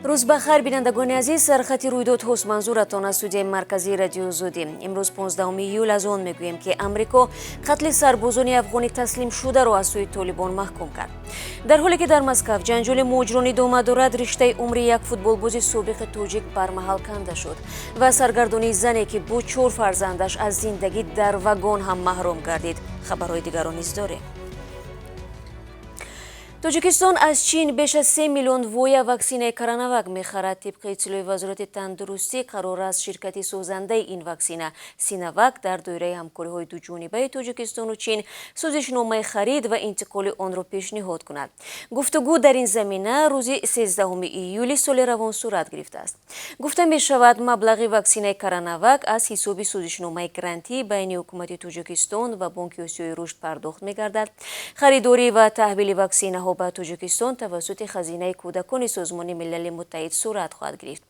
Рӯз ба хайр, бинандагони азиз. Сархати рӯйдодҳост манзуратон аз студияи марказии Радиои Озодӣ. Имрӯз 15 июл аз он мегӯем, ки Амрико қатли сарбозони афғони таслимшударо аз сӯи Толибон маҳкум кард. Дар ҳоле ки дар Москав ҷанҷоли муҳоҷирон идома дорад, риштаи умри як футболбози собиқи тоҷик бармаҳал канда шуд ва саргардонии зане, ки бо чор фарзандаш аз зиндагӣ дар вагон ҳам маҳрум гардид. Хабарҳои дигарро низ дорем. Тоҷикистон аз Чин беш аз 3 миллион воя ваксинаи Коронавак мехарад. Тибқи иттилои Вазорати тандурустӣ, қарор аст ширкати созандаи ин ваксина Синовак дар доираи ҳамкориҳои дуҷонибаи Тоҷикистону Чин созишномаи харид ва интиқоли онро пешниҳод кунад. Гуфтугӯ дар ин замина рӯзи 13 июли соли равон сурат гирифтааст. Гуфта мешавад, маблағи ваксинаи Коронавак аз ҳисоби созишномаи грантӣ байни ҳукумати Тоҷикистон ва Бонки Осиёи Рушд пардохт мегардад. Харидорӣ ва таҳвили ваксинаҳо ба Тоҷикистон тавассути хазинаи кӯдакони Созмони Милали Муттаҳид сурат хоҳад гирифт.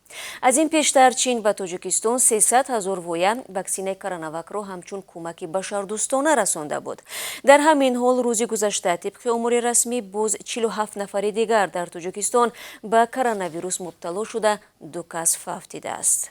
Аз ин пештар Чин ба Тоҷикистон 300 ҳазор воя ваксинаи Коронавакро ҳамчун кӯмаки башардӯстона расонда буд. Дар ҳамин ҳол рӯзи гузашта тибқи омори расмӣ боз 47 нафари дигар дар Тоҷикистон ба коронавирус мубтало шуда, ду кас фавтидааст.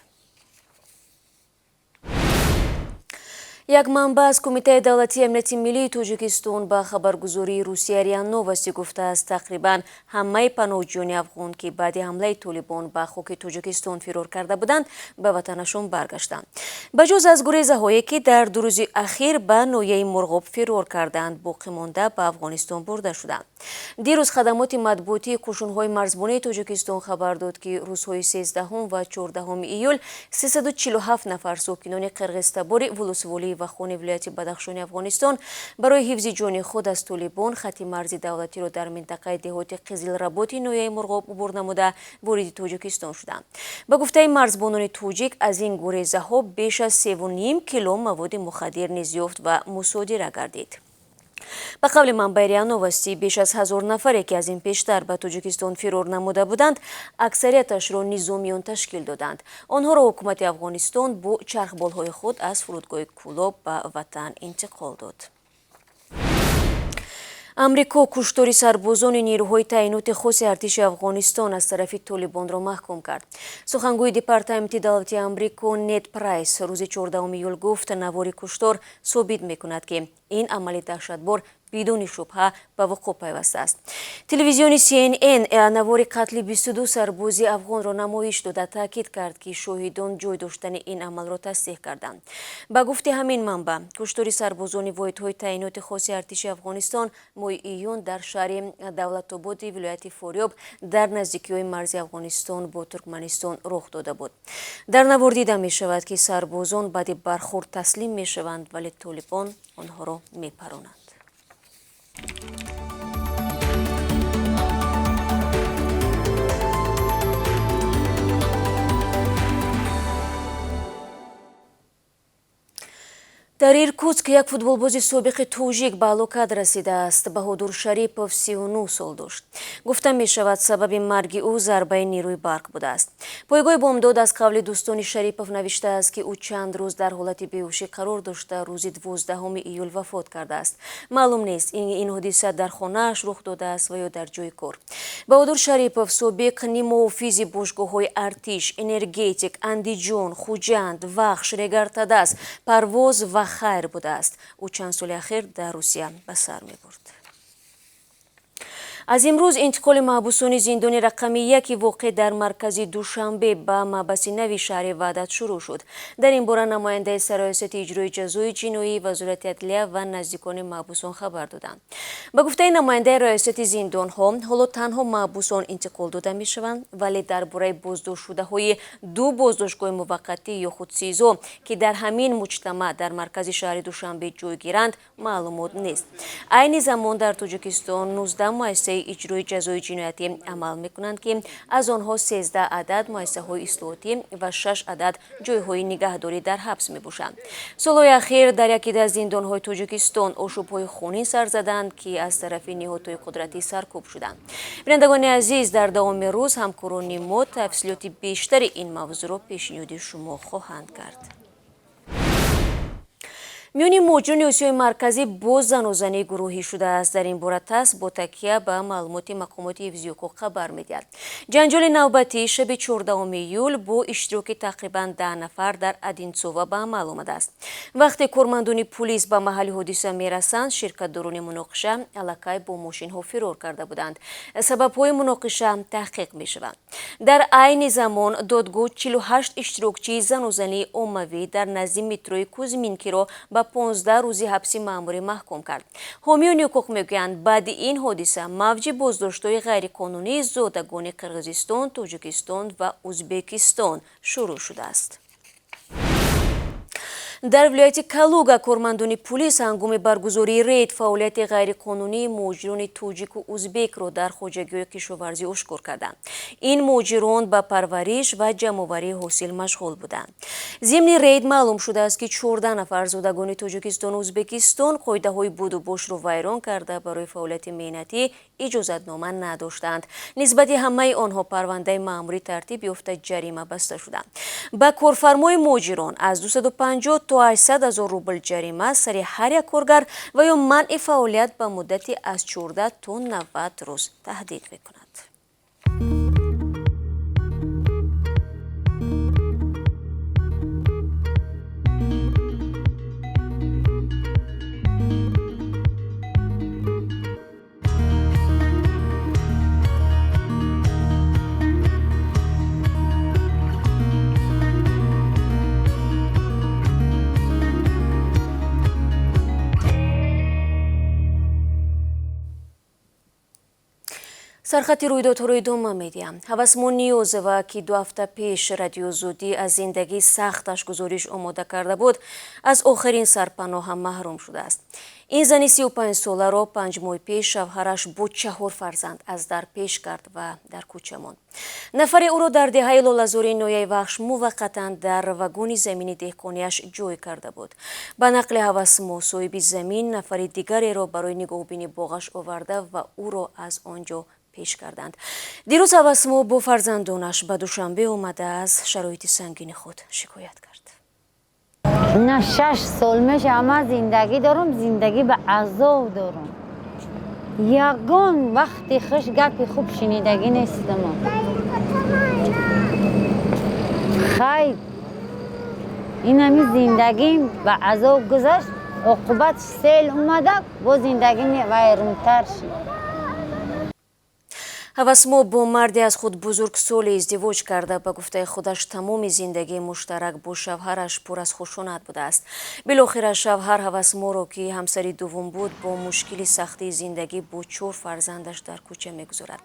Як манбаъ аз Кумитаи давлатии амнияти миллии Тоҷикистон ба хабаргузории Русия РИА Новости гуфтааст, тақрибан ҳамаи паноҳҷӯёни афғон, ки баъди ҳамлаи Толибон ба хоки Тоҷикистон фирор карда буданд, ба ватанашон баргаштанд. Ба ҷуз аз гурезаҳое, ки дар ду рӯзи ахир ба ноҳияи Мурғоб фирор карданд, боқӣ монда ба Афғонистон бурда шуданд. Дирӯз хадамоти матбуотии қӯшунҳои марзбонии Тоҷикистон хабар дод, ки рӯзҳои 13 ва 14 июл 347 нафар сокинони қирғизтабори вулусволии Вахони вилояти Бадахшони Афғонистон барои ҳифзи ҷони худ аз Толибон хати марзи давлатиро дар минтақаи деҳоти Қизилработи ноҳияи Мурғоб убур намуда вориди Тоҷикистон шуданд. Ба гуфтаи марзбонони тоҷик, аз ин гурезаҳо беш аз 3,5 кило маводи мухаддир низ ёфт ва мусодира гардид. Ба қавли манбаи РИА Новости, беш аз 1000 нафаре, ки аз ин пештар ба Тоҷикистон фирор намуда буданд, аксарияташро низомиён ташкил доданд. Онҳоро ҳукумати Афғонистон бо чархболҳои худ аз фурудгоҳи Кӯлоб ба ватан интиқол дод. Амрико куштори сарбозони нерӯҳои таъиноти хоси артиши Афғонистон аз тарафи Толибонро маҳкум кард. Сухангӯи Департаменти давлатии Амрико Нед Прайс рӯзи 14 июл гуфт, навори куштор собит мекунад, ки ин амали даҳшатбор бидуни шубҳа ба вуқӯъ пайвастааст. Телевизиони CNN навори қатли 22 сарбози афғонро намоиш дода, таъкид кард, ки шоҳидон ҷой доштани ин амалро тасдиқ карданд. Ба гуфти ҳамин манбаъ, куштори сарбозони воҳидҳои таъиноти хоси артиши Афғонистон моҳи июн дар шаҳри Давлатободи вилояти Форёб дар наздикиҳои марзи Афғонистон бо Туркманистон рух дода буд. Дар навор дида мешавад, ки сарбозон баъди бархӯрд таслим мешаванд, вале Толибон онҳоро мепаронанд. Дар Иркутск як футболбози собиқи тоҷик ба ҳалокат расидааст. Баҳодур Шарипов 39 сол дошт. Гуфта мешавад, сабаби марги ӯ зарбаи нерӯи барқ будааст. Пойгоҳи Бомдод аз қавли дӯстони Шарипов навиштааст, ки ӯ чанд рӯз дар ҳолати беҳушӣ қарор дошта, рӯзи 12 июл вафот кардааст. Маълум нест, ин ҳодиса дар хонааш рух додааст ва ё дар ҷои кор. Баҳодур Шарипов собиқ ниммуҳофизи бошгоҳҳои Артиш, Энергетик, Андиҷон, Хуҷанд, Вахш, Регартадас, Парвоз ва Хайр будааст. Ӯ чанд соли ахир дар Русия ба сар мебурд. Аз имрӯз интиқоли маҳбусони зиндони рақами яки воқеъ дар маркази Душанбе ба маҳбаси нави шаҳри Ваҳдат шурӯъ шуд. Дар ин бора намояндаи Сарраёсати иҷрои ҷазои ҷиноӣ, Вазорати адлия ва наздикони маҳбусон хабар доданд. Ба гуфтаи намояндаи раёсати зиндонҳо, ҳоло танҳо маҳбусон интиқол дода мешаванд, вале дар бораи боздоштшудаҳои ду боздоштгоҳи муваққатӣ ё худ СИЗО, ки дар ҳамин муҷтамаъ дар маркази шаҳри Душанбе ҷойгиранд, маълумот нест. Айни замон дар Тоҷикистон 19 муассисаи иҷрои ҷазои ҷиноятӣ амал мекунанд, ки аз онҳо 13 адад муассисаҳои ислоҳотӣ ва 6 адад ҷойҳои нигаҳдорӣ дар ҳабс мебошанд. Солҳои ахир дар яке аз зиндонҳои Тоҷикистон ошӯбҳои хунин сар заданд, ки аз тарафи ниҳодҳои қудратӣ саркӯб шуданд. Бинандагони азиз, дар давоми рӯз ҳамкорони мо тафсилоти бештари ин мавзӯъро пешниҳоди шумо хоҳанд кард. Миёни муҳоҷирони Осиёи Марказӣ боз занозании гурӯҳӣ шудааст. Дар ин бора ТАСС бо такя ба маълумоти мақомоти ҳифзи ҳуқуқ хабар медиҳад. Ҷанҷоли навбатӣ шаби 14 июл бо иштироки тақрибан 10 нафар дар Одинцово ба амал омадааст. Вақте кормандони пулис ба маҳалли ҳодиса мерасанд, ширкатдорони муноқиша аллакай бо мошинҳо фирор карда буданд. Сабабҳои муноқиша таҳқиқ мешаванд. Дар айни замон додгоҳ 48 иштирокчии занозании оммавӣ дар назди метрои Кузьминкиро ба 15 рӯзи ҳабси маъмурӣ маҳкум кард. Ҳомиёни ҳуқуқ мегӯянд, баъди ин ҳодиса мавҷи боздоштҳои ғайриқонунии зодагони Қирғизистон, Тоҷикистон ва Ӯзбекистон шурӯъ шудааст. Дар вилояти Калуга кормандони пулис ҳангоми баргузории рейд фаъолияти ғайриқонунии муҳоҷирони тоҷику узбекро дар хоҷагиҳои кишоварзӣ ошкор карданд. Ин муҳоҷирон ба парвариш ва ҷамъоварии ҳосил машғул буданд. Зимни рейд маълум шудааст, ки 14 нафар зодагони Тоҷикистону Ӯзбекистон қоидаҳои будубошро вайрон карда, барои фаъолияти меҳнатӣ иҷозатнома надоштанд. Нисбати ҳамаи онҳо парвандаи маъмурӣ тартиб ёфта, ҷарима баста шуданд. Ба корфармои муҳоҷирон аз 250 то 800 ҳазор рубл ҷарима сари ҳар як коргар ва ё манъи фаъолият ба муддати аз 14 то 90 рӯз таҳдид мекунад. Сархати рӯйдодҳоро идома медиҳам. Ҳавасмо Ниёзова, ки 2 ҳафта пеш Радиоозодӣ аз зиндагии сахташ гузориш омода карда буд, аз охирин сарпаноҳ ҳам маҳрум шудааст. Ин зани 35-соларо 5 моҳ пеш шавҳараш бо 4 фарзанд аз дар пеш кард ва дар кӯча монд. Нафаре ӯро дар деҳаи Лолазори ноҳияи Вахш муваққатан дар вагони замини деҳқонияш ҷой карда буд. Ба нақли Ҳавасмо, соҳиби замин нафари дигареро барои нигоҳубини боғаш оварда ва ӯро аз он ҷо пеш карданд. Дирӯз Ҳавасмо бо фарзандонаш ба Душанбе омада, аз шароити сангини худ шикоят кард. На 6 сол меша ма зиндагӣ дорам, зиндагӣ ба азоб дорам. Ягон вақти хуш гапи хуб шунидагӣ нестам. Хай, инами зиндагим ба азоб гузашт, оқибат сел омада, бо зиндагим вайрунтар шуд. Ҳавасмо бо марде аз худ бузургсоле издивоҷ карда, ба гуфтаи худаш тамоми зиндагии муштарак бо шавҳараш пур аз хушунат будааст. Билохира шавҳар Ҳавасморо, ки ҳамсари дуввум буд, бо мушкили сахтии зиндагӣ бо 4 фарзандаш дар кӯча мегузорад.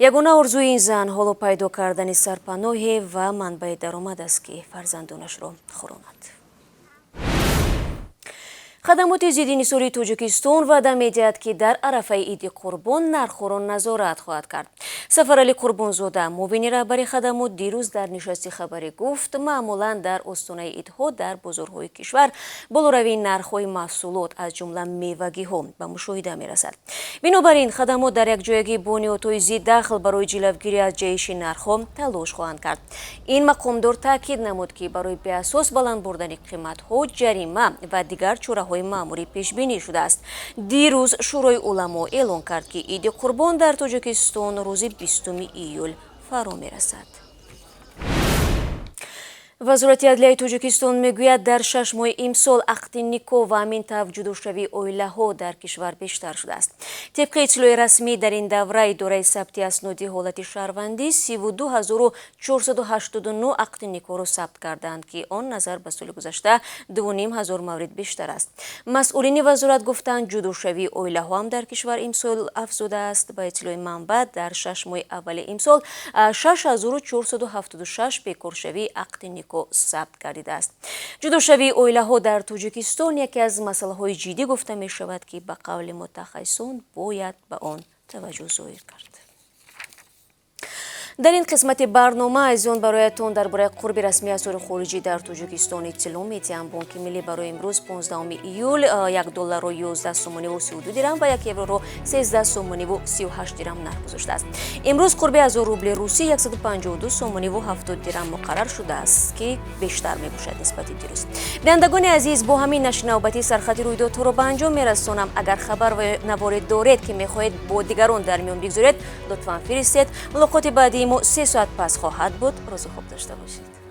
Ягона орзуи ин зан ҳоло пайдо кардани сарпаноҳе ва манбаи даромад аст, ки фарзандонашро хӯронад. Хадамоти зидди нисории Тоҷикистон ваъда медиҳад, ки дар арафаи Иди Қурбон нархҳоро назорат хоҳад кард. Сафарали Қурбонзода, муовини раҳбари хадамот, дирӯз дар нишасти хабарӣ гуфт, маъмулан дар остонаи идҳо дар бозорҳои кишвар болоравии нархҳои маҳсулот, аз ҷумла мевагиҳо, ба мушоҳида мерасад. Бинобар ин хадамот дар якҷоягӣ бо ниҳодҳои зиддахл барои ҷилавгирӣ аз ҷаҳиши нархҳо талош хоҳанд кард. Ин мақомдор таъкид намуд, ки барои беасос баланд бурдани қиматҳо ҷарима ва дигар чораҳои маъмурӣ пешбинӣ шудааст. Дирӯз Шӯрои уламо эълон кард, ки Иди Қурбон дар Тоҷикистон рӯзи 20 июл фаро мерасад. Вазорати адлияи Тоҷикистон мегӯяд, дар 6 моҳи имсол ақди никоҳ ва ҳамин тавр ҷудошавии оилаҳо дар кишвар бештар шудааст. Тибқи иттилои расмӣ, дар ин давра идораи сабти асноди ҳолати шаҳрвандӣ 32489 ақди никоҳро сабт карданд, ки он назар ба соли гузашта 2,5 ҳазор маврид бештар аст. Масъулини вазорат гуфтанд, ҷудошавии оилаҳо ҳам дар кишвар имсол афзудааст. Ба иттилои манбаъ, дар 6 моҳи аввали имсол 6476 бекоршавии ақди никоҳ сабт гардидааст. Ҷудошавии оилаҳо дар Тоҷикистон яке аз масъалаҳои ҷиддӣ гуфта мешавад, ки ба қавли мутахассисон бояд ба он таваҷҷӯҳ зоҳир кард. Дар ин қисмати барнома, азизон, бароятон дар бораи қурби расмии асъори хориҷӣ дар Тоҷикистон иттилоъ медиҳам. Бонки Миллӣ барои имрӯз, 15 июл, 1 долларро 11 сомониву 32 дирам ва 1 евроро 13 сомониву 38 дирам нарх гузоштааст. Имрӯз қурби 1000 рубли русӣ 152 сомониву 70 дирам муқаррар шудааст, ки бештар мебошад нисбати дирӯз. Бинандагони азиз, бо ҳамин нашри навбатии Сархати рӯйдодҳоро ба анҷом мерасонам. Агар хабар ва наворе доред, ки мехоҳед бо дигарон дар миён бигзоред, лутфан фиристед. Мулоқоти баъдии мо 3 соат пас хоҳад буд. Рӯзи хуб дошта бошед.